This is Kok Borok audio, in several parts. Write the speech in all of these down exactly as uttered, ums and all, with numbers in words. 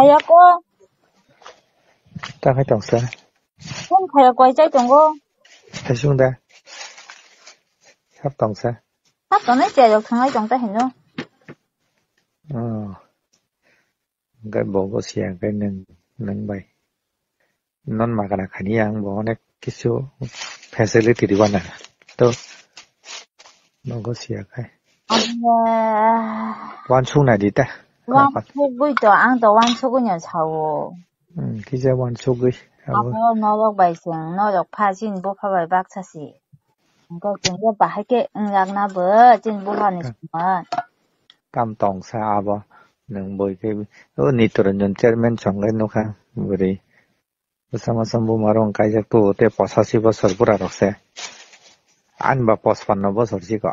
Khayako. Ta khai tongsa. Phone khayako ai chai tongo. Thaisung da. Sab tongsa. Sab tongnai chai rok thangai tongta hino. Oh. Hingke bo gosiya hingke nwng, nwng bai. Non magana khani ang bo onek kisu facility riwana. To bo gosiya khai. Abo. Wansuk nai di ta. Wansuk bui to, ang to wansuk bui no sao. Hmm, kisa wansuk gui. Abo. Abo norok bai chwng, norok pha chini bupha bai baksa si. Hingke chwng bahai khe wngjakna bo chini bupha ni songma. Tam tongsa abo nwng boi khe o Nitoranjan chairman chonglai nukha bwrwi. Bwsa masa buma rok kaijak tu tei posashi bosor bura rok se. Ani ba pospanno bosor si ko.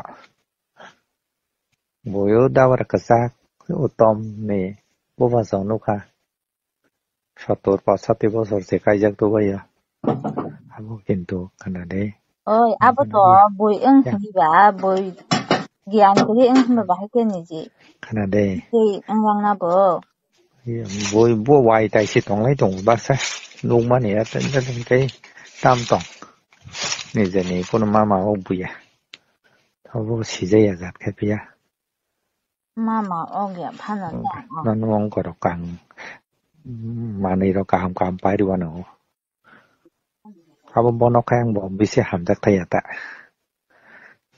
Boi o dabar kwchak utom ni bupha chong nukha. Sottor pachati bosor se kaijak tu baya. Abo kintu khana de. Oi, abo to boi wng hwnba, boi giyan kwrwi wng hwnba bahai khe niji. Khana de. Tei wng langna bo. Boi bo wai tai se tonglai tongo baksa. Nukmani ya tei tam tong. Nijeni kono mama o buya. Abo sijaya jat khe phiya. Mama ogya phano ta. Nang wng korok kang manwi rok kaham kaham pai rwano. Abo bono khe ang bo bisi hamjak thaya ta.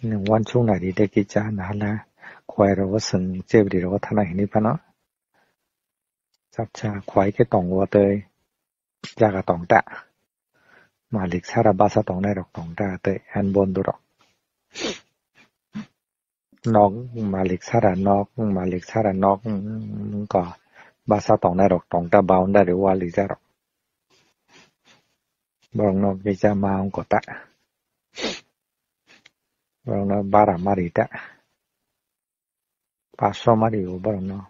Nwng wansuk nai di de kisa nahala khwai rogo swng chebri rogo thana hinwi phano. Chapsa khwai khe tongo tei jaga tong ta. Malik sara basa tongnai rok tong ta tei ani bondhu rok. Nok malik sara nok, malik sara nok, mm, wngkha basa tongnai rok tong ta, boundary wall rijak rok. Borok nok kisa ma wngkha ta. Borok no bara mari ta. Paso mari o borok no.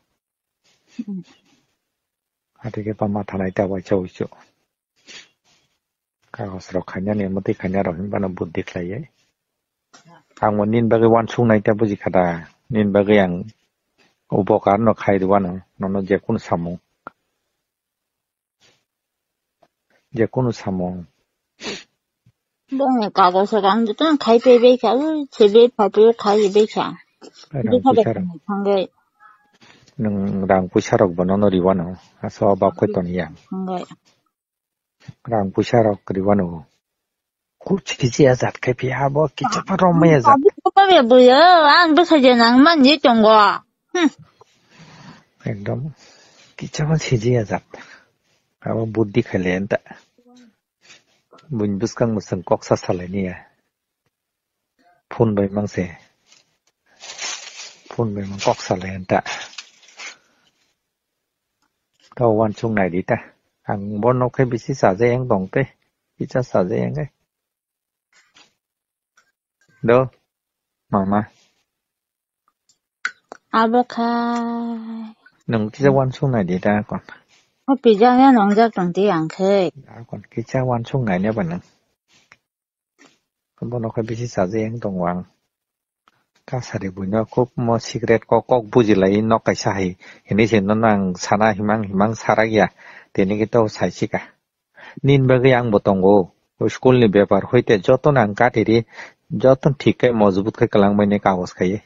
Hmm. Hati khe pa ma thanai ta waisa wuisu. Kagos rok khainani, mwtwi khainai rok hinba no buddhi khlai ye. Ang bo nini bagwi wansuk nai ta buji kha da. Nini bagwi ang upokar no khai rw ano, nono je kunu samung. Je kunu samung. Bongni kagos rok ang joto no khai paibai kha, ui, sebe phaipaiyo khai bai kha. Rang puisa rok. Thangwi. Nwng rang puisa rok bo nono rw ano, asa o bak khe toni ya. Thangwi. Rang puisa rok rw ano. Kuch kisi ajat khe phiya bo kicha pa romai ajat. Abi ko pa be buyo, ang bwsai je nang man je tongo. Hmm. Ekdom kicha pa siji ajat. Abo buddhi khaile enta. Buin bwskang bwswng kok sa salai niya. Phone bai mang se. Phone bai mang kok salai enta. Tao wansuk nai di ta. Ang bono khe bisi chaja yang tong te. Kicha chaja yang khe. Do, mama. Abo khai. Nwng kisa wansuk nai di ta kon. O pijak ya nongjak tong ti ang khe. Kon kisa wansuk nai ne ba nwng. Bono khe bisi chaja yang tongo ang. Kasari buino khub mo secret kok kok bujilai nok kaisa hai. Hini se nono ang sana himang himang sarak ya. Tini khe to saisika. Nini bagwi ang bo tongo. O school ni bepar hoite jotono ang katiri, jotono thik khe mojbut khe kwlangmani kagos khai.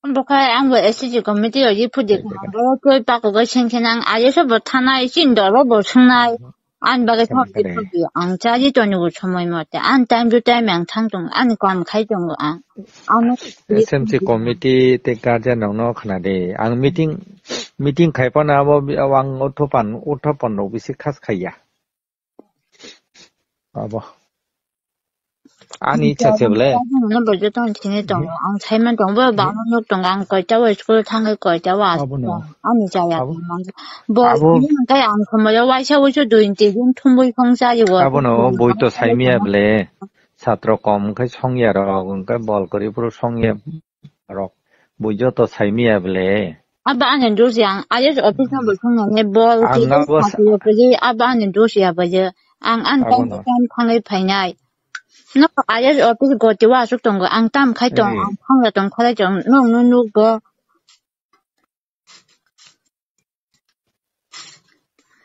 Bo khai ang bo S C G committee rok ye phudi kha. Bo koi pakogo seng khe nang aye se bo thanai chin doro bo sungnai. Ani bagwi thok khe phudi ang chaji toni bo somoi mote. Ani time to time ang thang tong, ani kam khai tongo ang. Ano S M C committee tei guardian rokno khna di. Ang meeting, meeting khai phano abo bi-, ang uthopan, uthopan rok bisi khas khaiya. Abo. Ani icha se bole. Ano bo joto sini tongo. Ang saiman tongo, bo bangma nok tongo. Ang koita o school thangai koita o aswk tongo. Ani chaya tongo. Bo abo. Tei ang somoi o waisa waisa dui tin din thumbui phang chayo. Abono boi to saimiya bole. Satro kom khai songya rok, hwnkhe bol kwrwi phuru songya rok. Bui joto saimiya bole. Abo ani dos ya, ang I S office no bo swngnai, bol ang kisa abo sa- sakio kwrwi, abo ani dos ya bo je. Ang ani time to time thangwi phainai. No I S office goti o aswk tongo, ang tam khai tong, ang thangya tong, khalai tong, nwng no nukgo.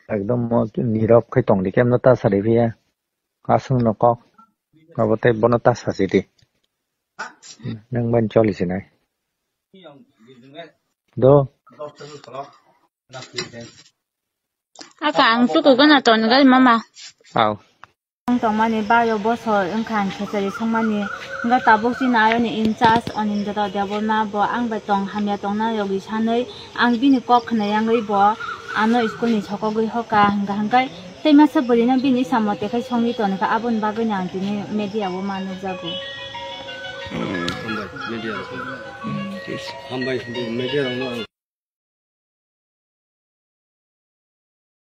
Ekdom mo nirok khai tong di, kemno ta sari phiya. Aswng no kok. Abo tei bono ta sasi di. Nang ban choli sinai. Do. Aka ang chuku gana ton gal mama. Au. Ang tongmani bayo bosor wngkha ang khechari songmani. Hingkha tabuk chini ayoni in charge Anindra Debbarma bo ang bai tong hamya tongna yogwi sanwi ang bini kok khna yangwi bo ano school ni sokogwi hoka hingkha hingkha tei masa bwrwino bini samung tekhai songwi tonikha aboni bagwino ang tini media o ma nukjago. Hambai media rok. Hambai media rok no ang